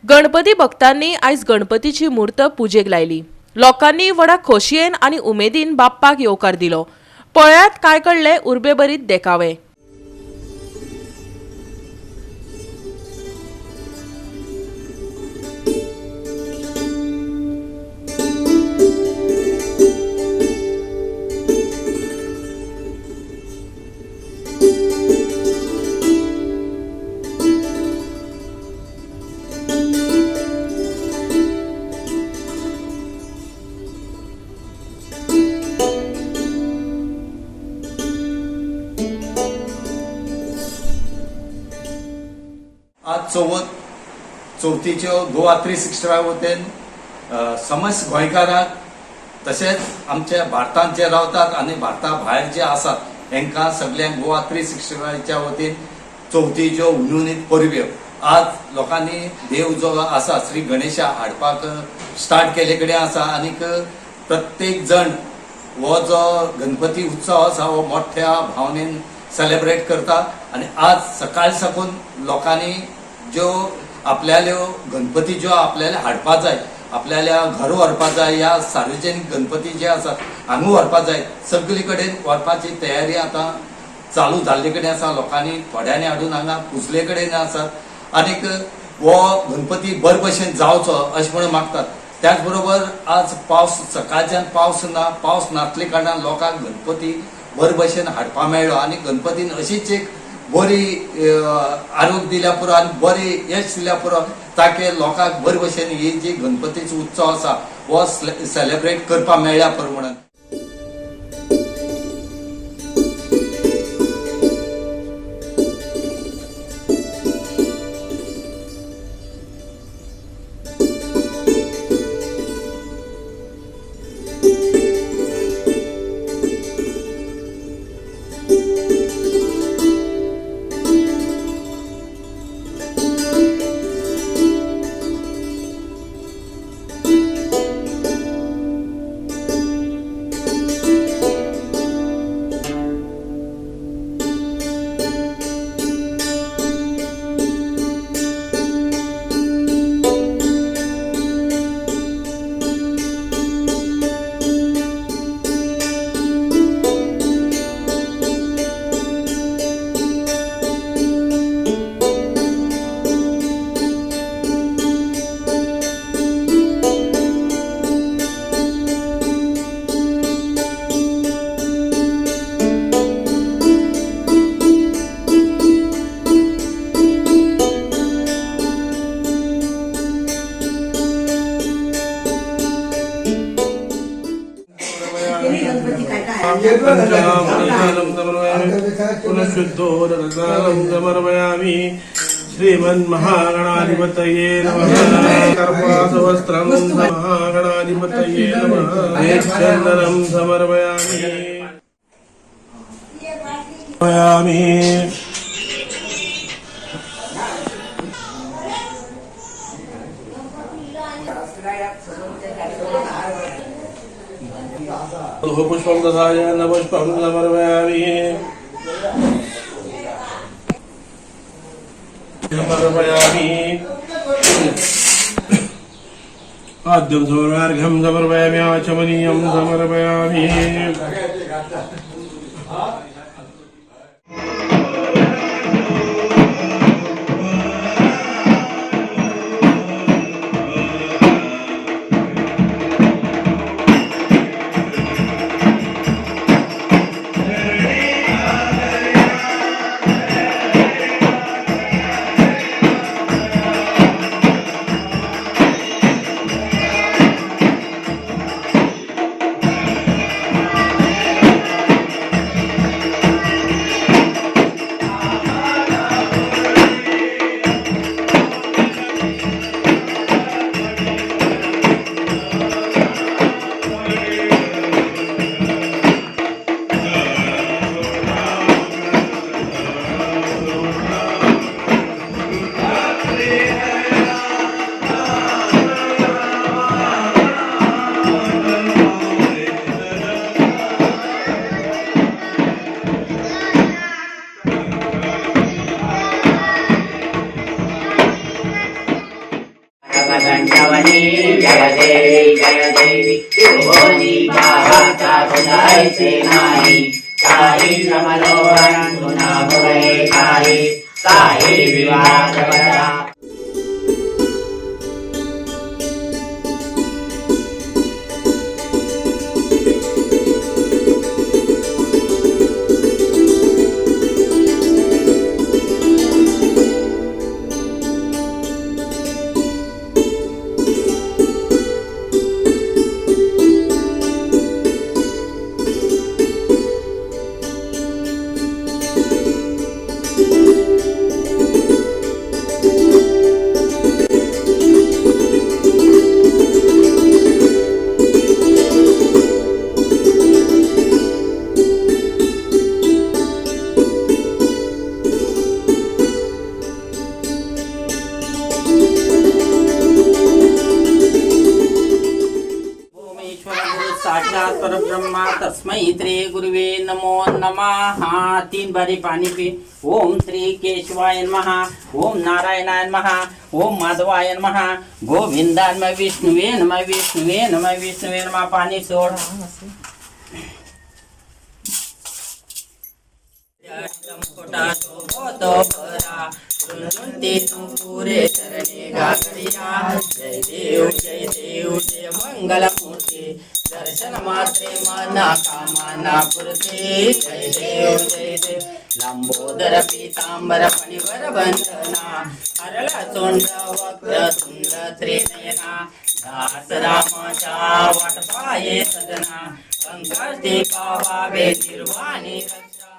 गणपती भक्तांनी आयज गणपतीची मूर्त पुजेक लायली. लोकांनी व्हडा खोशयेन आनी उमेदीन बाप्पाक येवकार दिलो. पळयात काय कडले उर्बेभरीत देखावे. आज चवथीच्यो गोवा 365 वतीन समस्त गोंयकारांक तशेंच आमच्या भारतांत जे रावतात आनी भारता भायर जे आसात हेंकां सगल्यांक गोवा 365च्या वतीन चवथीच्यो हुनहुनीत परब्यो. आज लोकांनी देव जो आसा श्री गणेशा हाडपाक स्टार्ट केल्ले कडेन आसा आनीक प्रत्येक जण हो जो गणपती उत्सव आसा हो मोठ्या भावनेन सेलेब्रेट करता. आनी आज सकाळ साकून लोकांनी ज्यो आपल्याल्यो गणपती ज्यो आपल्याला हाडपा जाय, आपल्याल्या घर व्हरपा जाय या सार्वजनीक गणपती जे आसात हांगा व्हरपा जाय, सगळे कडेन व्हरपाची तयारी आतां चालू जाल्ले कडेन आसा. लोकांनी थोड्यांनी हाडून हांगा पुजले कडेन आसात आनीक हो गणपती बरे भशेन जावचो अशें म्हणून मागतात. त्याच बरोबर आज पावस सकाळच्यान पावस ना, पावस नासले कारणान लोकांक गणपती बरे भशेन हाडपा मेळ्ळो आनी गणपतीन अशीच एक बरी आरोग्य दिल्या पुरो आनी बरी यश दिल्या पुरो ताके लोकांक बरे भशेन ही जी गणपतीचो उत्सव आसा हो सेलेब्रेट करपाक मेळ्ळ्या पुरो म्हणून. समर्पयामि. श्रीमन्महागणाधिपतये नमः. कर्पासवस्त्रं महागणाधिपतये नमः. चन्दनं समर्पयामि. पुष्पं तथा पुष्पं समर्पयामि. समर्पयामि. पाद्यं समर्पयार्घ्यं समर्पयामि. आचमनीयं समर्पयामि. भवानी जय देवी जय देवी त्रिभुवनी पाहता कुणाचे नाही काही समलोहन कुणा भुवने काही काही विवाद बरा. ओमेश्वर गुरु साक्षात परब्रह्मा तस्मै श्री गुरुवे नमो नमः. तीन बारी पाणी पी. ओम श्री केशवाय नमः, ओम नारायणाय नमः, ओम माधवाय नमः, गोविंदाय नमः, विष्णुवे नमः, विष्णुवे नमः, विष्णुवे नमः. पाणी सोड. खोटा शोभतो बरा ऋणुंती पुरे शरणे गागरिया. जय देव जय देव जय मंगलमूर्ती, दर्शन मात्रे मना कामना पुरते. जय देव जय देव. लंबोदर पीतांबर फणिवर बंधना, हरला तोंड वक्र तुंड त्रिनयना, दास रामाच्या वाट पाये सदना, संकष्टी पावावे निर्वाणी रक्षा.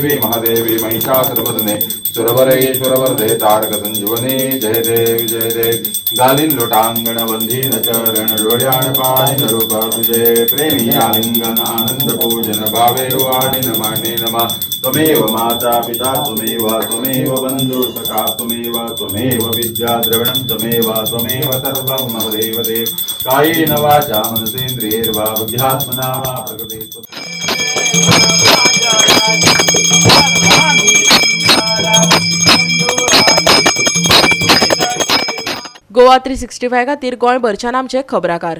देवी महादेवी महिषासुरमदने सुरवरेश्वरवरदे तारक संजीवने जय देव जय देव। गालिन लोटांगण बंधीन चरण डोळ्याण पाणी रूप विजय प्रेमी आलिंगन आनंद पूजन भावे वाणिन माने नमा। त्वमेव माता पिता त्वमेव त्वमेव बन्धु सखा त्वमेव त्वमेव विद्या द्रविणं त्वमेव त्वमेव सर्वं मम देव देव। कायेन वाचा मनसेन्द्रियैर्वा बुद्ध्यात्मना वा प्रकृते। गोवा 365 खातीर गोंयभरच्यान आमचे खबराकार।